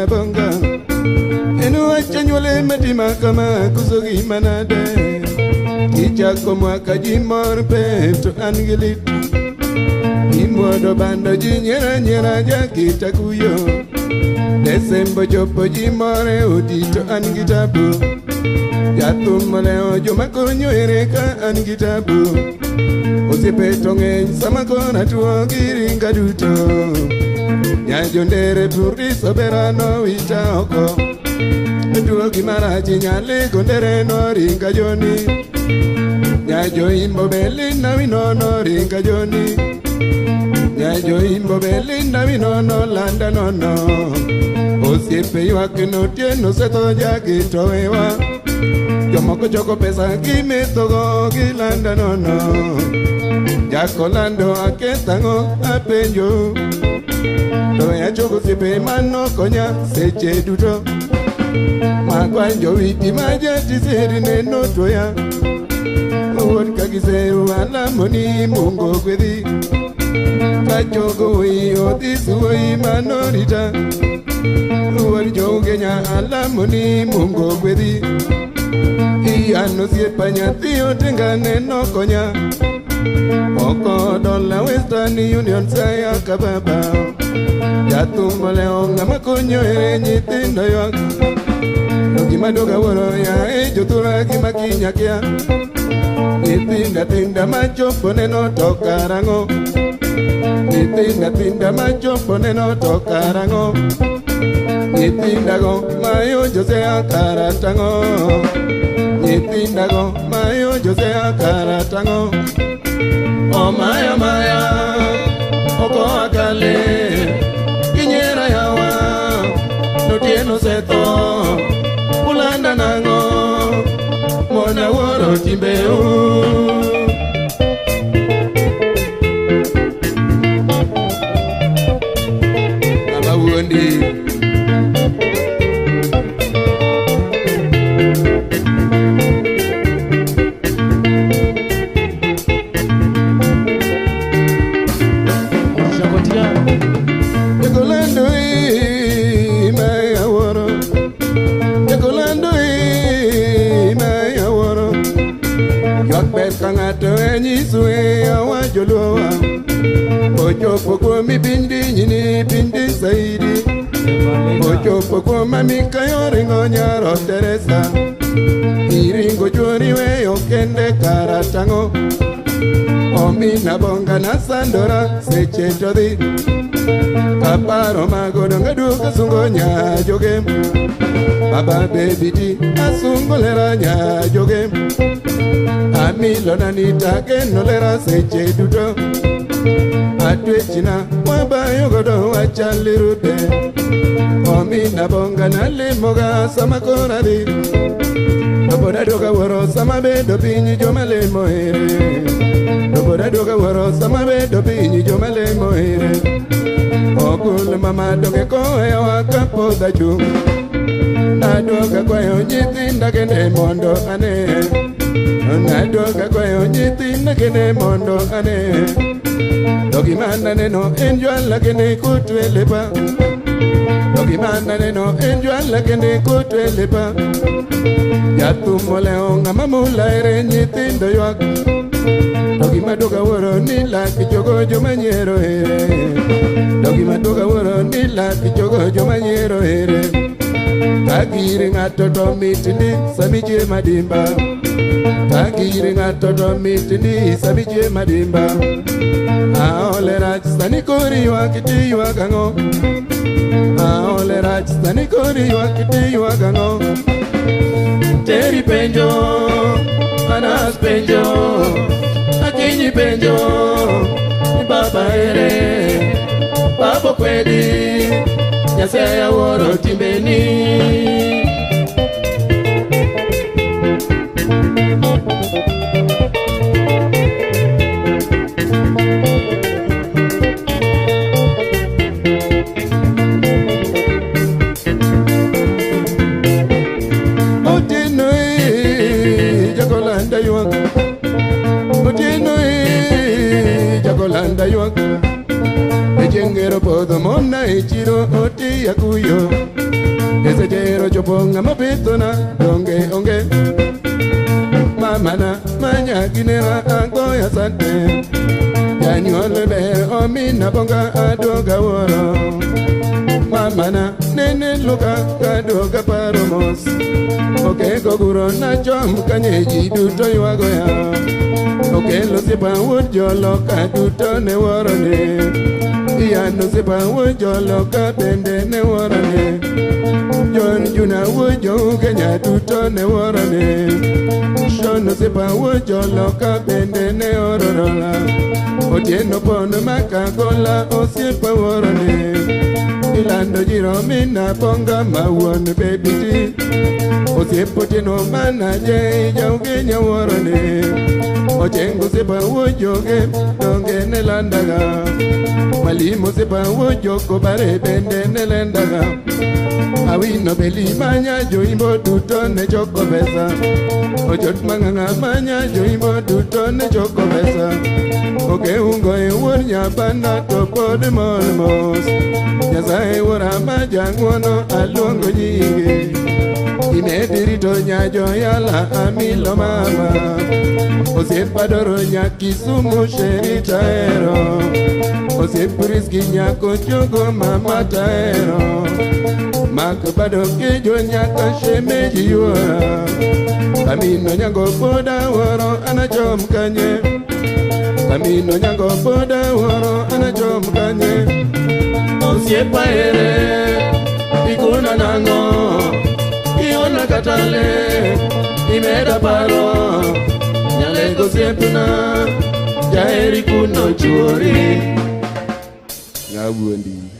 omina bonga. Enu wachanyuole matima kama koso gima nade. Ichako mwaka ji mor pep to an gi lit. Imuodo bando ji nyiera nyiera jakita kuyo. Desembo chopo ji mor e odi to an gi tabu. Jathum olewo joma konyo ere ka an gi tabu. Osiepe to ng'eny sama koro atuo giringa duto. Nyajondere pur isobera nowita oko. Tuo gimarach inyali gondere noringa joni. Nyajoimbo belinda winono ringa joni. Nyajoimbo belinda winono landa nono. Osiepe ywak notieno setho jagi to wewa. Jomoko choko pesa gimethogo gilanda nono. Jakolando aketang'o apenjo. To achoko osiepe manokonya seche duto. Magwanjo witi majatiseri neno toya. Wuod kagiseru alamoni Mungu ogwedhi. Kachogo wuoyi odhis wuoyi manorita. Wuod jougenya alamoni Mungu ogwedhi. Ian osiepa nyathi otenga neno konya. Oko dola Western Union saya kababa. Jathum olewo ng'ama konyo ere nyithindo ywak. To gima duoga wuoro yae jothura gima kiny akia. Nyithinda tinda machopo neno to karang'o. Nyithinda tinda machopo neno to karang'o. Nyithindago mayo Josea karatang'o. Nyithindago mayo Josea karatang'o. Omaya maya oko akale kinyiera yawa notieno setho ulanda nang'o mona wuoro timbeu. Ng'ama wuondi. Jakolando ma awuoro. Jakolando ma awuoro. Ywak ber ka ng'ato e nyiso e awajo luowa. Ochopo kuomi piny dinyini piny di saidi. Ochopo kuoma mikayo ringo nyaro Teresa. Iringo chuori weyo kende karatang'o. Omina bonga nasandora seche to dhi. Kaparo mago donga duogo asungo nyajoge. Baba baby ti asungo lera nyajoge. Amilo nanita geno lera seche duto. Atwechina wabayo godo wachalirute. Omina bonga nalemoga sama koro adhi. To pod aduogo awuoro sama bedo piny joma lemo ere. To pod aduogo awuoro sama bedo piny joma lemo ere. Ogul mama donge kowewa kapod achung'. Naduogo akwayo nyithinda kende mondo ane. Naduogo akwayo nyithinda kende mondo ane. To gima naneno en jwala kende kotwe lepa. To gima naneno en jwala kende kotwe lepa. Jathum olewo ng'ama mula ere nyithindo ywak. To gima duogo awuoro ni lak jogo joma nyiero ere. To gima duogo awuoro ni lak jogo joma nyiero ere. Ka gir ng'ato to mit ndi sami chiemo adimba. Ka gir ng'ato to mit ndi sami chiemo adimba. Aole rach sani koro ywak ti ywak ang'o. Aole rach sani koro ywak ti ywak ang'o. Teri penjo, Anas penjo, Akinyi penjo, ni baba ere, baba kwedi, Nyasaye awuoro timbeni. Otieno e Jakolanda ywak. Otieno e Jakolanda ywak. E chieng' ngero podho mona e chiro oti akuyo. Seche rochopo ng'ama pithona donge onge. Mamana manya ginera agoyo asante. Janyuol ber omina bonga aduoga wuoro. Mamana nene luka kaduoga paro mos. Okego guro na chom kanye ji duto ywago ya. Okelo osiepa wuod joloka duto ne wuorone. Ian osiepa wuod joloka bende ne wuorone. John Juna wuod jo Kenya duto ne wuorone. Shon osiepa wuod joloka bende ne ororola. Otieno pon makagola osiepa wuorone. Ilando jiro mina bonga ma wuon baby Osiepo otieno mana je jaugenya wuorone. Ochengo osiepa wuod joge donge ne landaga. Mwalimu osiepa wuod joko bare bende ne lendaga. Awino beli manya joimbo duto ne choko pesa. Ochot mang'ang'a manya joimbo duto ne choko pesa. Okeungo e wuon nyabanda to pod mol mos. Nyasaye wuora ma jang'uono aluongo nyinge. Imedi rito nyajo yala amilo mama. Osiepa doro nya Kisumu sheri taero. Osiep Riski nyako chogo mama taero. Mak bado kejo nyaka shemeji yuora. Kamino nyango boda wuoro anachom kanye. Kamino nyango boda wuoro anachom kanye. Osiepa ere ikuna nang'o. Iona katale imeda paro. Nyalego osiepna jaheri kuno chuori. Ng'awuondi.